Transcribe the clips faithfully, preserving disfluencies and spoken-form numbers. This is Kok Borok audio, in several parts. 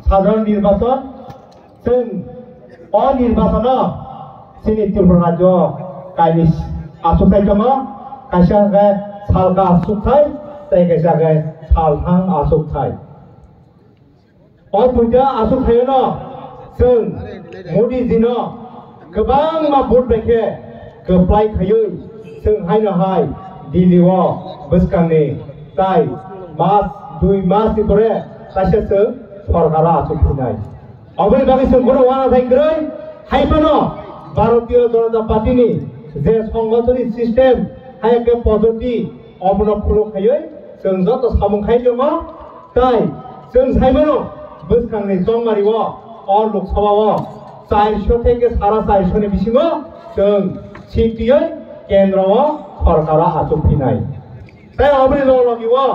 Sadharon nirbachon, chwng o nirbachono chini Tripura rajyo kainwi achukthai tongo, kaisa hwnkhe salka achukthai, tei kaisa hwnkhe salthang achukthai. O duita achukthai-o no chwng Modi ji no kwbangma vote bai khe kwplai khaiwi chwng haino hai Delhi o bwskangni tai mas dui mas ni pore kaisa chwng sorkar o achuk phinai. Oboni bagwi chwng bono uanathai kwrwi hai phano Bharatiya Janata Party ni je songgothoni system hai khe poddoti obono phuluk khaiwi chwng joto samung khai tongo. Tai chwng sai mano, bwskangni chongmari o, o Lok Sabha o chairso theke sara chairso ni bisingo chwng sitiyoi kendro o sorkar o achuk phinai. Tai oboni log logi o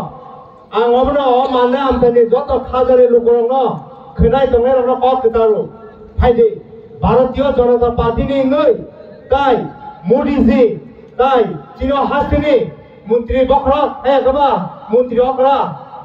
ang obono o manna amtani joto khajani lukurokno khwnai tongnairokno kok kwcharo phaidi Bharatiya Janata Party ni wngwi tai Modi ji tai chini o hasteni Montri bokhorok, hai khe ba montri okra,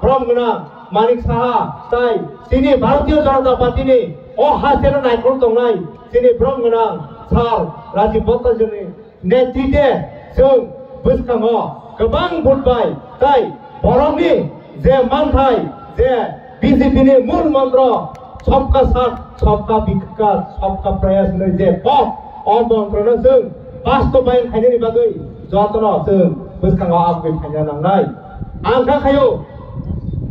borom gwnang Manik Saha, tai chini Bharatiya Janata Party ni o hasteno naikolwi tongnai chini borom gwnang Sir Rajiv Bhattacharya ni netritwe chwng bwskango kwbang vote bai tai borokni je manthai, je B J P ni mul montro, Sabka Saath, Sabka Vikas, Sabka Prayas hinwi je kok, o montrono chwng bastobayon khainani bagwi jotono chwng bwskango aboni phaina nangnai. Ang kha khaio,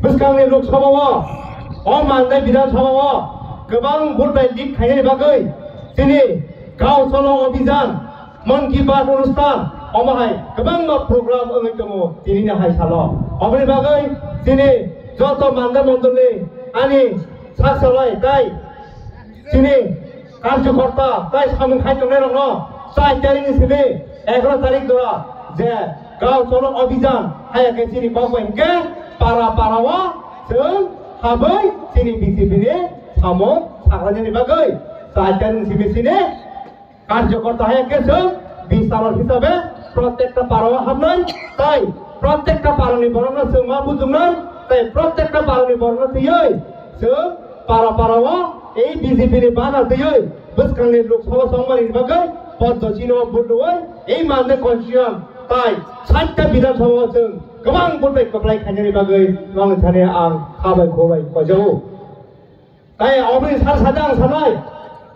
bwskangni Lok Sabha o, o Mandai Bidhan Sabha o kwbang vote bai lead khainani bagwi chini Gaon Cholo Abhijan, Mann Ki Baat onusthan, omo hai kwbangma program wngwi tongo tinini hai salo. Oboni bagwi chini joto Mandai mondolni ani sak salai tai chini karjokorta tai samung khai tongnairokno char tarikni simi egaroh tarik dora je Gaon Cholo Abhijan hai khe chini kok bai hwnkhe para para o chwng habwi chini B J P ni samung sakrainani bagwi char tarikni simi chini karjokorta hai khe chwng bisarok hisabe protekta parao hamnai tai protekta parani borokno chwng ma bujuknai tai protekta parani borokno twiwi chwng para parao ei B J P ni bana twiwi bwskangni Lok Sabha chongmani bagwi poddo chino budoi ei mande constitution tai satta Bidhan Sabha o chwng kwbang budai kwplai khainani bagwi nang thani ang khabai khobai kojago. Tai oboni sar sajak ang sanai,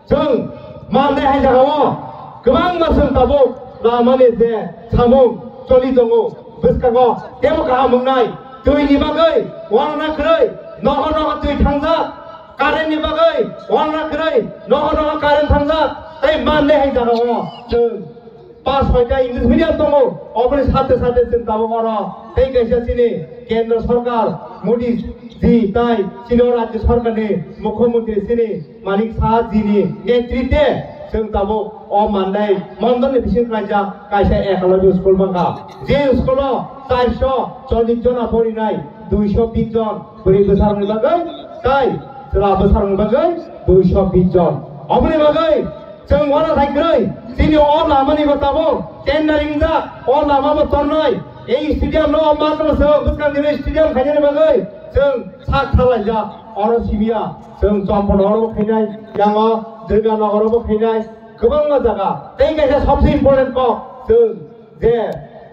chwng Mandai hai jagao kwbangma chwng tabuk lamani je samung choli tongo, bwskango tebo kaham wngnai, twini bagwi uanana kwrwi, nogo nogo twi thangjak, current ni bagwi uanana kwrwi, nogo nogo current thangjak, tai Mandai hai jagao chwng pas soita English medium tongo, oboni sate sate chwng tabuk oro tei kaisa chini Kendra Sarkar, Modi ji tai chini o Rajya Sarkar ni Mukhyamantri chini Manik Saha ji ni netritwe chwng tabuk o Mandai mondol ni bising klaijak kaisa Eklavya school mankha. Je school o charso chollish jona porinai, duiso bish jon bwrwi bwsarokni bagwi tai chwla bwsarokni bagwi duiso bish jon. Oboni bagwi chwng uanathai kwrwi, chini o lamani bo tabuk tender wngjak, o lama bo tornai, ei stadium no o matwrwng se bwskang dini stadium khainani bagwi chwng sak salaijak, oro simiya chwng Champanagar bo khainai, yango Durganagar bo khainai, kwbangma jaga. Tei kaisa sobse important kok chwng je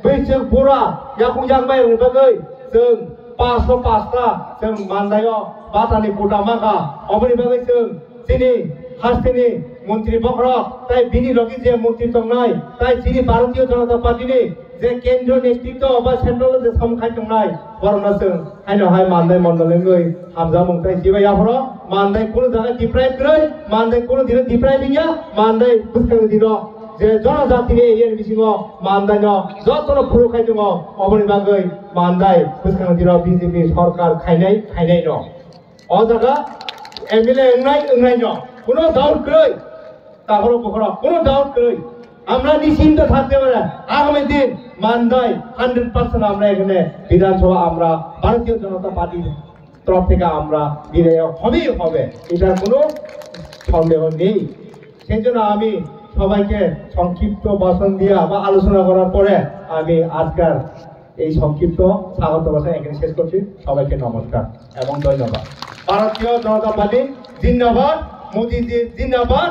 bwswk bura yakung yakmai rokni bagwi chwng paso pasta chwng Mandai o batani kuta mankha, oboni bagwi chwng chini hasteni montri bokhorok tai bini logi je montri tongnai tai chini Bharatiya Janata Party ni je kendriyo netritwo ba central o je samung khai tongnai borokno chwng haino hai Mandai mondol wngwi hamjakmung tai chibai yaphoro Mandai kunu jaga deprive kwrwi, Mandai kunu dino deprive wngya, Mandai bwskangni dino je jonojatini area ni bisingo Mandai no jotono phuru khai tongo, oboni bagwi Mandai bwskangni dino B J P sorkar khainai, khainai no. O jaga M L A wngnai, wngnai no. Kuno doubt kwrwi. Takhoro bukhoro, kuno doubt kwrwi. আমরা নিশ্চিন্ত থাকতে পারি, আগামী দিন মান্দায় hundred percent আমরা এখানে বিধানসভা আমরা ভারতীয় জনতা পার্টির তরফ থেকে আমরা বিধায়ক হবেই হবে, এটার কোনো সন্দেহ নেই। সেই জন্য আমি সবাইকে সংক্ষিপ্ত ভাষণ দিয়া বা আলোচনা করার পরে আমি আজকের এই সংক্ষিপ্ত স্বাগত ভাষণ এখানে শেষ করছি। সবাইকে নমস্কার এবং ধন্যবাদ। ভারতীয় জনতা পার্টি জিন্দাবাদ, মোদীজি জিন্দাবাদ।